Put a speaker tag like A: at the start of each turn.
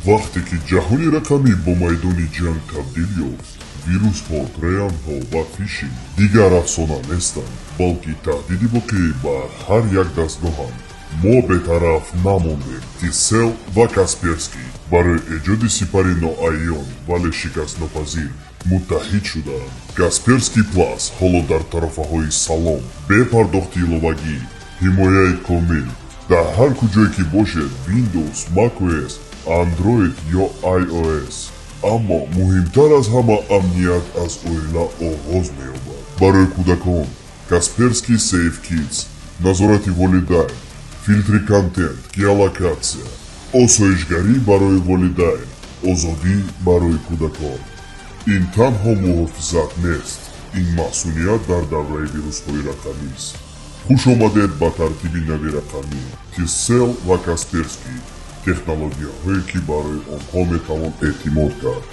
A: Вақте ки ҷаҳони рақамӣ бо майдони ҷанг табдил ёфт, вирусҳо, троянҳо ва фишинг дигар афсона нестанд, балки таҳдиди воқеӣ бар ҳар як дастгоҳанд. Мо бетараф намондем. Tcell ва Касперский барои эҷоди сипари ноаён, вале шикастнопазир муттаҳид шудаанд. Касперский Плюс ҳоло дар тарафаҳои Салом, бе пардохти иловагӣ, ҳимояи комил дар ҳар куҷое ки бошед: Windows, macOS, Android ё iOS. Аммо муҳимтар аз ҳама, амният аз оила оғоз меёбад. Барои кӯдакон Касперский Safe Kids: назорати волидайн, филтри контент, геолокатсия, осоишгарӣ барои волидайн, озодӣ барои кӯдакон. Ин танҳо муҳофизат нест, ин масъулият дар давраи вирусҳои рақамист. Хуш омадед ба тартиби нави рақамӣ. Tcell ва Касперский: технологияҳое, ки барои онҳо метавон эътимод кард.